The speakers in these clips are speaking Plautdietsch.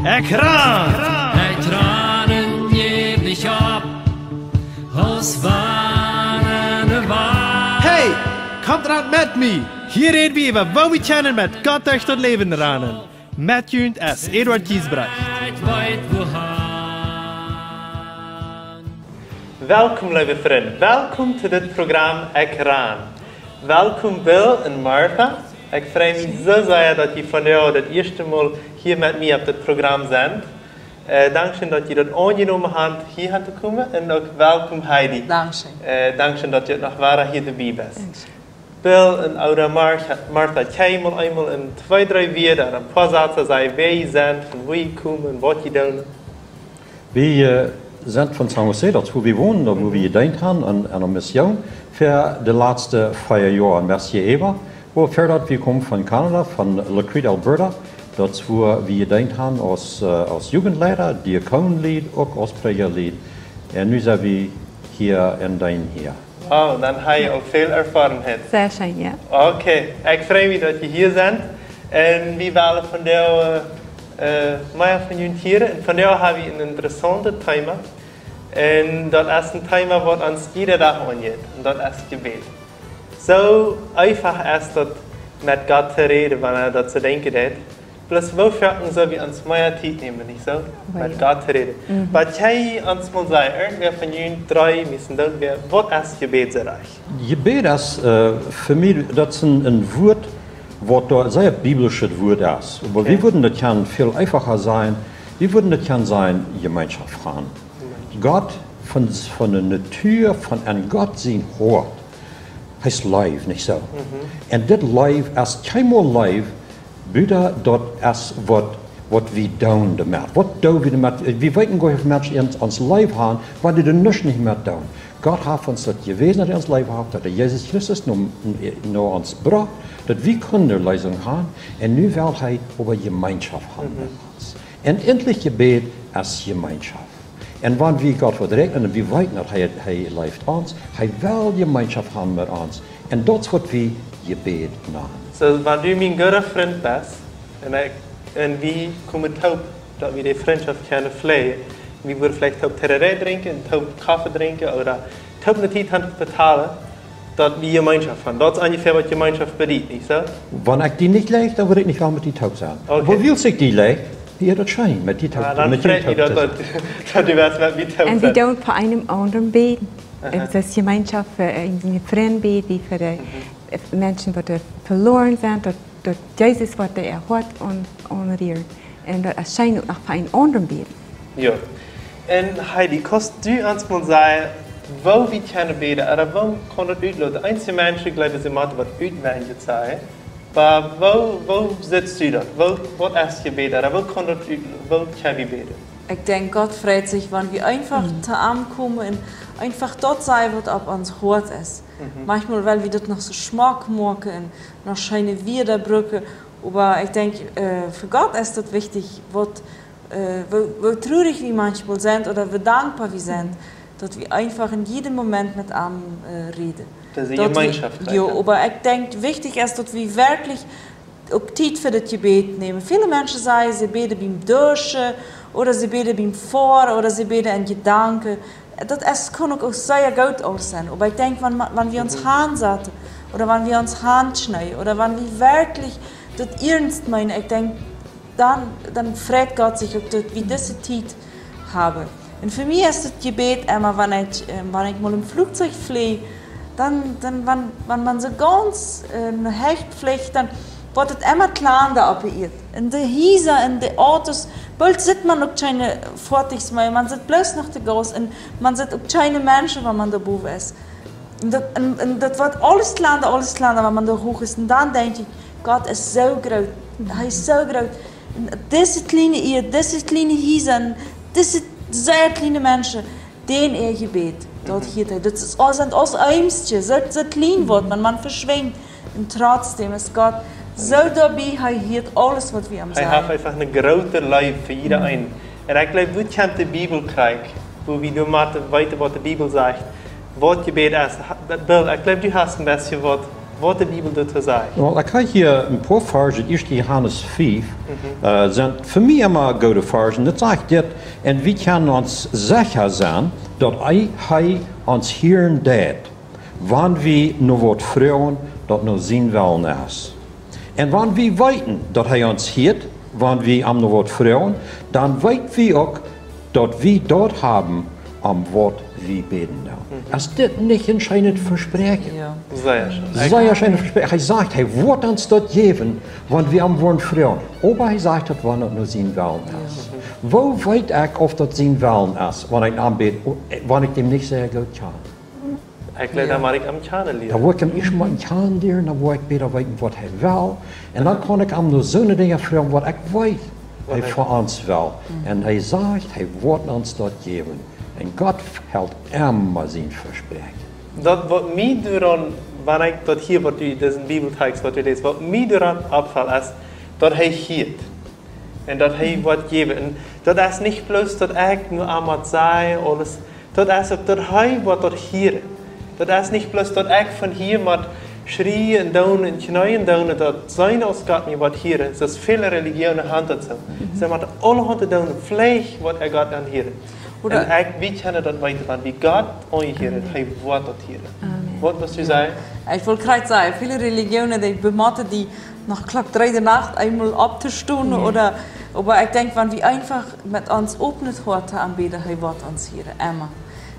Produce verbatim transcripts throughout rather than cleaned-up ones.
Ekj ran! Ekj ran un jäw nich opp, aus wann ne Wal. Hey, komt ran met mie! Hia räd wie äwa, woo wie kjennen met Gott derch daut Läwen ranen. Met junt es Eduard Giesbrecht. Ekj weet wohan. Welkom, leewe Frind. Welkom to dit Program Ekj ran. Welkom, Bill un Martha. Ekj frei mie soo sea, daut jie vondoag daut ieeschte Mol hia met mie opp dit Program sent. Äh, dankscheen, daut jie daut aunjenomen haben, hia han to komen. Un uk welkom, Heidi. Dankscheen. Äh, dankscheen, daut jie noch wada hia doabie best. Dankscheen. Bill un ooda Martha, Martha, kjenn jie mol eemol en twee, dree Wieed, en poa Sazen sajen, wäa jie sent, von wua jie komen, waut jie doonen? Wie, äh, sent von San José, daut es wua wie wonen, doa wua wie jedeent haben, aun, aun eene Mission fa de latste vea Joa, een bät äwa. Wua wie komen von Kanada, von La Crete, Alberta, daut es wua wie jedeent haben aus, äh, aus Jugendleiter, Diakonenlied, uk aus Prädjalied. Un nu sent wie hia un deenen hia. Oh, dan hab jie aul väl Erfoarenheit. Sea scheen, jo. Okay, ekj frei mie, daut jie hia sent. Un wie wellen vondoag, äh, mea von junt hieren. Un vondoag hab wie een interessauntet Thema. Un daut es een Thema, waut ons jieda Dach aunjeit. Un daut es Jebäd. Soo eefach es daut, met Gott to räden, wan eena daut soo denkjen deit. Bloos woo foaken sell wie ons mea Tiet nämen, nich soo? Oba met jo. Gott to räden. Mhm. Waut jie ons mol sajen, irjentwäa von junt dree, mieeschtens dan wäa, waut es Jebäd soo rajcht? Jebäd es, äh, fa mie, daut es een, een Wuat, waut doa sea biblischet Wuat es. Oba wie Okay. wudden daut kjennen väl eefacha sajen. Wie wudden daut kjennen sajen, Jemeenschoft haben. Jemeenschoft. Gott von, von de Natua, von aun Gott sien Hoat. Hee es Leew, nich soo? Mhm. Un dit Leew es kjeenmol Leew, buta daut es waut, waut wie doonen doamet. Waut doo wie doamet? Wie weeten goanich, auf Menschen ons, ons leew haben, wan dee doa nuscht nich met doonen. Gott haft ons daut jewäsen, daut hee ons leew haft, daut hee Jesus Christus no, no ons brocht, daut wie kunnen de Erleesunk haben, un nu well hee oba Jemeenschoft haben Mhm. met ons. Un endlich Jebäd es Jemeenschoft. Un wan wie Gott waut räakjnen, un wie weeten, daut hee, hee leeft ons, hee well Jemeenschoft haben met ons. Un daut es waut wie Jebäd nanen. Soo, wan du mien gooda Frint best, un ekj, un wie komen toop, daut wie de Frintschoft kjennen fläajen, wie wudden veleicht toop Tereré drinkjen, toop Koffe drinkjen, ooda toop ne Tiet han to vetalen, daut wie Jemeenschoft haben. Daut es onjefäa waut Jemeenschoft bediet, nich soo? Wan ekj die nich leew, dan wudd ekj nich wellen met die toop sennen. Okay. Oba wiels ekj die leew, jo, daut es scheen, met die toop, Jo, dan met die frei toop mie daut, to sennen. Daut, daut du west met mie toop sennen. Un wie doonen fa eenen aundren bäden. Aha. Daut es Jemeenschoft fa, äh, eene Frind bäden, fa de, Mhm. äh, Menschen waut veloaren sent, daut, daut Jesus waut äa Hoat aun, aunrieren. Un daut es scheen uk noch fa eenen aundren bäden. Jo. Un Heidi, kaust du ons mol sajen, woo wie kjennen bäden, ooda woo kaun daut utloten? Eenje Menschen jleewen, see motten waut utwenjt sajen. Oba woo, woo sitst du daut? Woo, waut es Jebäd, ooda woo kaun daut ut-, woo kjenn wie bäden? Ekj denkj, Gott freit sikj, wan wie eefach Mhm. to am komen un eefach daut sajen, waut opp ons Hoat es. Mhm. Maunchmol well wie daut noch soo schmock moaken un noch scheene Wieed brucken, oba ekj denkj, äh, fa Gott es daut wichtich, waut, äh, woo, woo trurich wie maunchmol sent ooda woo dankboa wie sent, Mhm. daut wie eefach en jiedem Moment met am, äh, räden. Daut es Daut wie, Jemeenschoft, jo, jo. Oba ekj denkj, wichtich es, daut wie werkjlich uk Tiet fa daut Jebäd nämen. Väle Menschen sajen, see bäden biem Dusche, ooda see bäden biem Foaren, ooda see bäden en Jedanken. Daut es, kaun uk, uk sea goot aussehen. Oba ekj denkj, wan, wan wie ons Mhm. hansaten, ooda wan wie ons hanschneien, ooda wan wie werkjlich daut iernst meenen, ekj denkj, dan, dan freit Gott sikj uk, daut wie dise Tiet haben. Un fa mie es daut Jebäd emma, wan ekj, ähm, wan ekj mol em Fluchzeug fleeg, dan, dan, wan, wan maun soo gaunz, äh, hecht flecht, dan woat et emma kjlanda oppe Ieed. Un de Hiesa un de Autos, boolt sitt maun uk kjeene Foatieja mea, maun sitt bloos noch de Gauss un maun sitt uk kjeene Menschen, wan maun doa bowen es. Un daut, un, un daut woat aules kjlanda, aules kjlanda, wan maun doa huach es. Un dan denkj ekj, Gott es soo groot. Hee es soo groot. Un dise kjliene Ieed, dise kjliene Hiesa, un dise sea kjliene Menschen, dän äa Jebäd, daut Mhm. hieet hee. Daut es, aus, sent aus Eemskjes, soo, soo kjlien woat maun, maun veschwinjt. Un trotzdäm es Gott soo doabie, hee hieet aules, waut wie am Hee haft sajen. Eefach eene groote Leew fa jieda Mhm. eenen. Un ekj jleew, woo kjemt de Bibel trigj, woo wie nu motten weeten, waut de Bibel sajcht, waut Jebäd es. Ha-, Bill, ekj jleew, du hast een bät waut Waut de Bibel doatoo sajcht. Well, ekj hab hia een poa Varsch, ut ieeschte Johanes fief, äh, sent fa mie emma goode Varsch. Daut sajcht dit: "Un wie kjennen ons secha sennen, daut hee, hee ons hieren deit, wan wie no waut froagen, daut no sienen Wellen es. Un wan wie weeten, daut hee ons hieet, wan wie am no waut froagen, dan weet wie uk, daut wie daut haben, om waut wie bäden doonen." Es dit nich een scheenet Vespräakjen? Jo. Sea scheen. Sea scheenet Vespräakjen. Hee sajcht, hee woat ons daut jäwen, wan wie am woaren froagen. Oba hee sajcht daut, wan daut no sienen Wellen es. Woo weet ekj, auf daut sienen Wellen es, wan ekj am bäd, wan ekj am nich sea goot kjan? Ekj leew, dan mott ekj am kjanen lieren. Dan woa ekj am ieescht mol kjanen lieren, dan woa ekj bäta weeten, waut hee well. Un dan kaun ekj am no soone Dinja froagen, waut ekj weet, hee fa ons well. Un hee sajcht, hee woat ons daut jäwen. Un Gott helt emma sien Vespräakjen. Daut, waut mie doaraun, wan ekj daut hia, waut du, disen Bibeltext, waut du läst, waut mie doaraun oppfelt, es, daut hee hieet. Un daut hee waut jäwen. Un daut es nich bloos, daut ekj nu aun mott sajen, aules. Daut es uk, daut hee waut daut hieren. Daut es nich bloos, daut ekj von hia mott schrieen doonen un kjneeen doonen, daut seenen aus Gott mie waut hieren. Daut es väle Relijonen han daut soo. See motten aulahaunt doonen, veleicht woat hee Gott dan hieren. Oda un ekj, wie kjennen daut weeten, wan wie Gott aunhieren, hee woat daut hieren. Amen. Waut motst du sajen? Ekj well krakjt sajen, väle Relijonen, dee bemotten die noch Klock dree de Nacht eemol opptostonen, jo, oda, oba ekj denkj, wan wie eefach met ons opnet Hoat aunbäden, hee woat ons hieren, emma.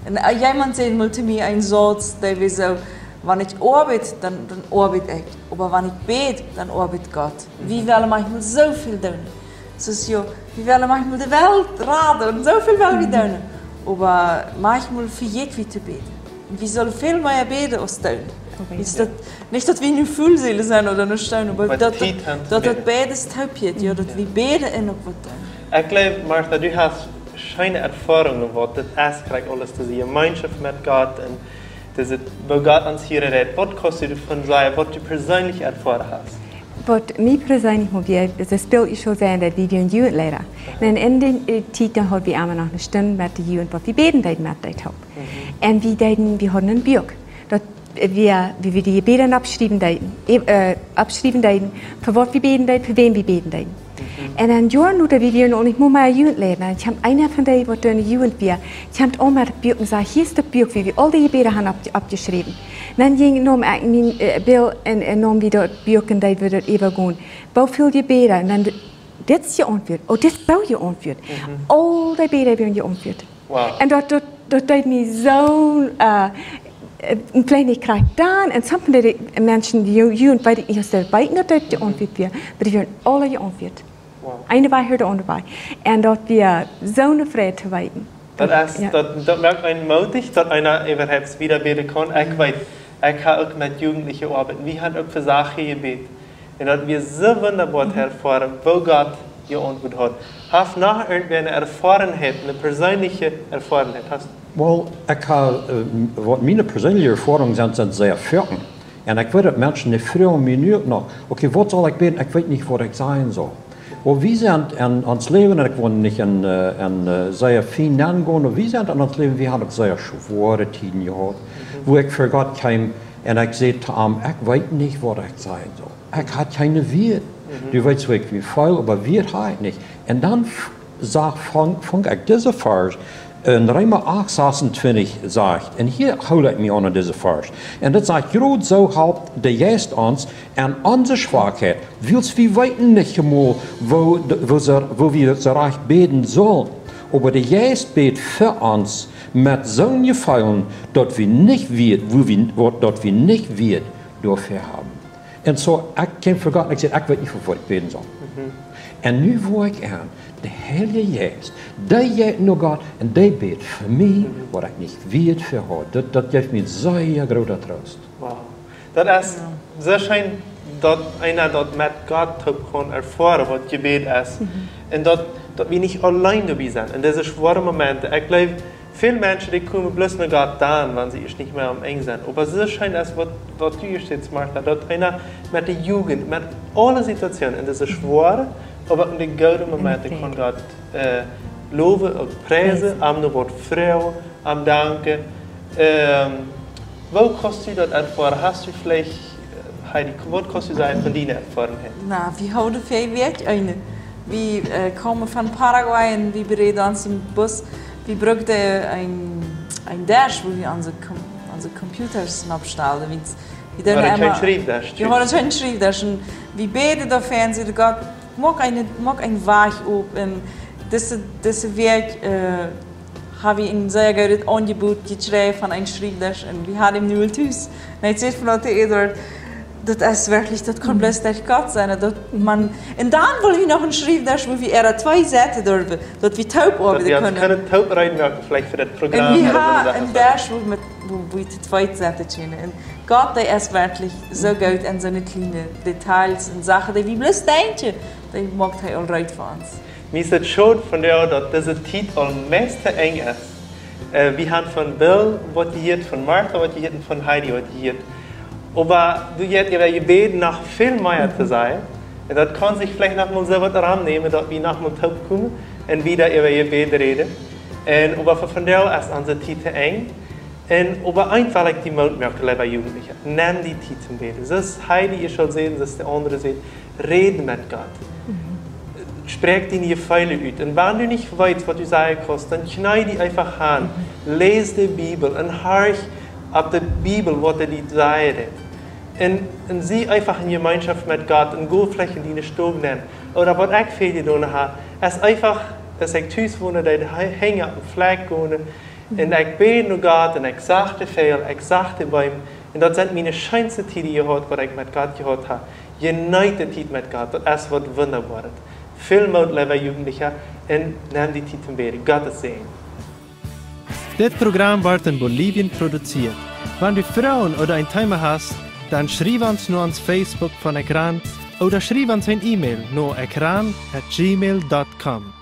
Un, äh, jemaunt säd mol to mie een Sauz, dee wia soo: "Wan ekj oabeid, dan, dan oabeid ekj. Oba wan ekj bäd, dan oabeid Gott." Wie wellen maunchmol soo väl doonen. Soo, jo, wie wellen maunchmol de Welt raden un soo väl wellen wie doonen. Oba maunchmol vejäten wie to bäden. Wie sellen väl mea bäden aus doonen. Nich daut, nich daut wie nu fuul sellen sennen oda nich doonen, oba daut, daut beides toop jeit, jo, daut wie bäden un uk waut doonen. Ekj jleew, Martha, du hast scheene Erfoarungen, waut daut es, krakjt aules, dise Jemeenschoft met Gott un dise, woo Gott ons hia rät. Waut kaust du doavon sajen, waut du perseenlich erfoaren hast? Waut mie perseenlich mol wia, es, daut Bill es aul sea, daut wie wieren Jugendleida. Un en dee, äh, Tiet, dan haud wie emma noch eene Stund met de Jugend, waut wie bäden deeden met dee toop. Un wie deeden, wie hauden een Buak. Daut, äh, wie, wie, wie de Jebäden oppschriewen deeden, äh, oppschriewen deeden, fa waut wie bäden deeden, fa wäm wie bäden deeden. Un dan Joaren lota, wie wieren aul nich mol mea Jugendleida. Dan kjeem eena von dee, waut doa en de Jugend wia, kjeem aun met daut Buak un säd: "Hia es daut Buak, wua wie aul de Jebäden haben opp-, oppjeschräwen." Un dan jinkj, neem ekj mien, äh, Bill un, un neem wie daut Buak un deed wie daut äwagonen. Woo väl Jebäden, un dan d-, dit es jeauntwuat. Oh, dit es soo jeauntwuat. Aul dee Bäden wieren jeauntwuat. Wow. Un daut, daut, daut deed mie soo, äh, äh, een kjlien bät krakjt dan, un sommje Menschen, de Ju-, Jugend, weet ekj nich, aus dee weeten, daut daut jeauntwuat wia, oba dee wieren aule jeauntwuat. Wow. Eene Wajch ooda de aundre Wajch. Un daut wia soone Freid to weeten. Daut es, jo, daut, daut moakt eenen mootich, daut eena äwahaupt wieda bäden kaun. Ekj weet, ekj hab uk met Jugendliche jeoabeit. Wie haben uk fa Sachen jebät. Un daut wia soo wundaboa to erfoaren, woo Gott jeauntwuat haud. Hast noch irjentwäa eene Erfoarenheit, eene perseenliche Erfoarenheit? Hast Well, ekj hab, äh, waut miene perseenliche Erfoarungen sent, sent sea foaken. Un ekj weet, daut Menschen, dee froagen mie nu uk noch: "Okay, waut saul ekj bäden? Ekj weet nich, waut ekj sajen saul." Well, wie sent en ons Läwen, un ekj well nich en, äh, en, äh, sea fien nengonen, oba wie sent en ons Läwen, wie haben uk sea schwoare Tieden jehaut, wua ekj ver Gott kjeem un ekj säd to am: "Ekj weet nich, waut ekj sajen saul. Ekj hab kjeene Wieed. Du weetst, woo ekj mie feel, oba Wieed hab ekj nich." Un dan f-, sach, funk, funk ekj dise Varsch en Reema acht sasuntwintich sajcht, un hia hool ekj mie aun, aun dise Varsch. Un daut sajcht: "Jrod soo halpt de Jeist ons en onse Schwakheit, wiels wie weeten nich emol, woo de, woo see, woo wie soo rajcht bäden sellen. Oba de Jeist bät fa ons met soone Jefeelen, daut wie nich Wieed, woo wie, waut, daut wie nich Wieed doafäa haben." Un soo, ekj kjeem ver Gott un ekj säd: "Ekj weet nich, fa waut ekj bäden saul." Un nu woa ekj en, de Heilje Jeist, dee jeit no Gott un dee bät fa mie, waut ekj nich Wieed fa haud. Daut, daut jeft mie sea grooten Troost. Wow. Daut es soo scheen, daut eena daut met Gott toop kaun erfoaren, waut Jebäd es. Un daut, daut wie nich auleen doabie sent en dise schwoare Momenten. Ekj jleew, väl Menschen, dee komen bloos no Gott dan, wan see ieescht nich mea aum Enj sent. Oba soo scheen es, waut, waut du hia sajchst, Martha, daut eena met de Jugend, met aule Situationen, en dise schwoare, oba uk en de goode Momenten kaun Gott, äh, lowen un priesen, am no waut froagen, am danken. Ähm, woo kaust du daut erfoaren? Hast du veleicht, äh, Heidi, waut kaust du sajen von diene Erfoarunk? Na, wie hauden väl Wieekj eene. Wie, äh, kaumen von Paraguay un wie bereeden ons em Bus. Wie bruckten een, een Desch, wua wie onse Com-, onse Computers nopp stalden. Wie, wie deeden emma, Schriewdesch. Wie hauden kjeen Schriewdesch. Un wie bäden doafäa un säden: Gott, moak een, moak een Wajch op. Un dise, dise Wieekj, äh, hab wie een sea goodet Aunjebot jekjräajen von een Schriewdesch un wie haben am nu aul tus. Un ekj säd von daut to Eduard, daut es werkjlich, daut kaun bloos derch Gott sennen, daut maun, un dan wull wie noch een Schriewdesch, wua wie ea twee setten derwen, daut wie toop oabeiden kunnen. Toop reed moaken, veleicht fa daut Program. Un wie haben een Desch, wua met, wua, wua wie to zweit setten kjennen. Un Gott, dee es werkjlich soo goot en soone kjliene Details un Sachen, dee wie bloos denkjen, dee moakt hee aul reed fa ons. Mie es daut schod von doa, daut dise Tiet aul meist to Enj es. Äh, wie haben von Bill waut jehieet, von Martha waut jehieet un von Heidi waut jehieet. Oba doa jeit äwa Jebäd noch väl mea to sajen. Un daut kaun sikj veleicht noch mol soo waut aunnämen, daut wie noch mol toop komen un wieda äwa Jebäd räden. Un oba fa von doa es onse Tiet to Enj. Un oba eent well ekj die Moot moaken, leewa Jugendlicha. Nem die Tiet toom bäden. Soo aus Heidi ieescht aul säd, soo aus de aundre säden, räd met Gott. Spräakj diene Jefeelen ut. Un wan du nich weetst, waut du sajen kaust, dan kjnie die eefach han. Läs de Bibel un horch opp de Bibel, waut dee die sajen deit. Un, un sie eefach en Jemeenschoft met Gott un go veleicht en diene Stow nenn. Ooda waut ekj väl jedonen hab, es eefach, aus ekj tus wia, daut ekj hinjen opp dän Flakj jinkj un ekj bäd no Gott un ekj sach de Väajel, ekj sach de Beem. Un daut sent miene scheenste Tieden jehaut, waut ekj met Gott jehaut hab. Jeneet de Tiet met Gott, daut es waut wundaboaret. Väl Moot, leewa Jugendlicha, un nem die Tiet toom bäden. Gottes Säajen. Dit Program woat en Bolivien produzieet. Wan du Froagen ooda een Thema hast, dan schriew ons no ons Facebook von Ekran ooda schriew ons een E-Mail no ekran at gmail dot com.